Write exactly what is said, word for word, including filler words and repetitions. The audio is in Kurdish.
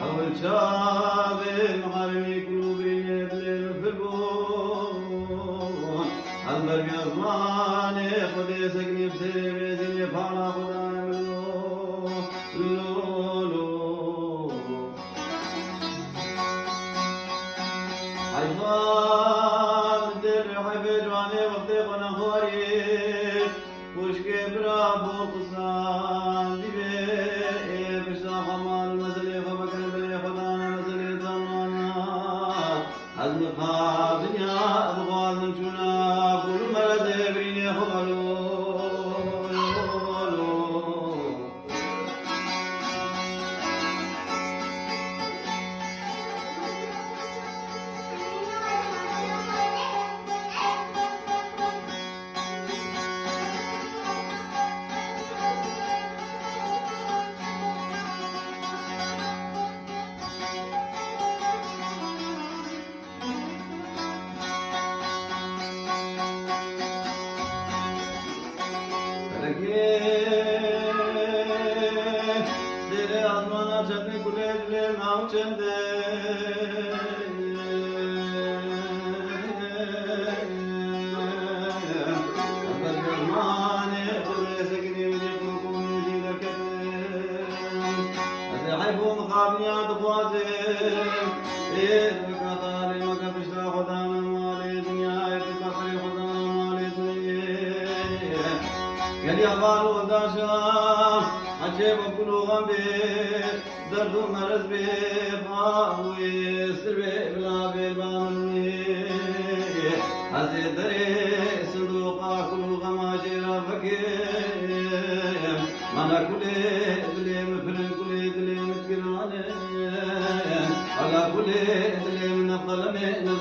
Hewil çavê miharî kulûbî lê dilê min pir bûn. Ez ber bi ezmanê Xwedê sekinî bi serê mêzînê pala xwe dayê min lo, lo, lo. Heyfa min tê bi heyfê ciwanê wextê xwe nexwarî. Xwişkê bira bol qisandî bê, ê pişta xwe mal mezelê xwe bikin, berê xwe dane mezelê zamana. Ez mixabin ya, ez dixwazim çûna, kul û merezê birînê xwe belo, lo, lo. Felekê sêrê azmana çepê kulê dilê nav çende. Ber bi ezmanê Xwedê sekinî min ê qurqûnê jî derketin. Ez ê heyf û mixabiniya dixwazim. Ê, weka talê me ke pişta xwe dane malê dinyayê, pê qeferê xwe dane malê dinyayê. Gelî heval û hildaşa, heçê be kul û xem bê, derd û merez bê, ba wê sir bê, bila bê, ba min wê. Ez ê derê sindoqa kul û xema jê re vekim. Mana kulê dilê min pirin, kulê dilê min giran in. Ala kulê dilê min ne qelemê, ne